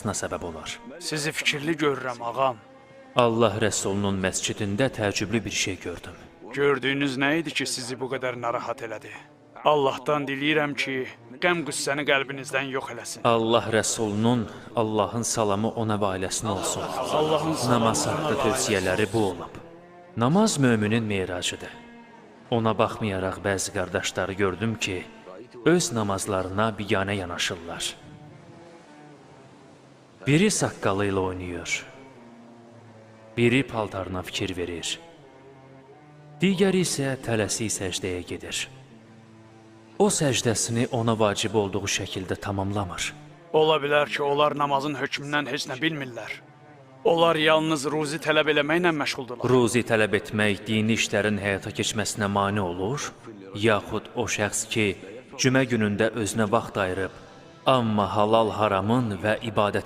Səbəb olar. Sizi fikirli görürəm, ağam. Allah Rəsulunun məscidində təəccüblü bir şey gördüm. Gördüyünüz nə idi ki, sizi bu qədər narahat elədi? Allahdan diləyirəm ki, qəm-qüssəni qəlbinizdən yox eləsin. Allah Rəsulunun Allahın salamı ona və ailəsinə olsun. Allahın salamı Namaz ona haqqında və tövsiyələri bu olub. Namaz möminin meracıdır. Ona baxmayaraq bəzi qardaşları gördüm ki, öz namazlarına biganə yanaşırlar. Biri saqqalı ilə oynayır. Biri paltarına fikir verir. Digəri isə tələsik səcdəyə gedir. O səcdəsini ona vacib olduğu şəkildə tamamlamır. Ola bilər ki, onlar namazın hökmündən heç nə bilmirlər. Onlar yalnız ruzi tələb eləməklə məşğuldurlar. Ruzi tələb etmək dini işlərin həyata keçməsinə mane olur, yaxud o şəxs ki, cümə günündə özünə vaxt ayırıb, amma halal haramın və ibadətin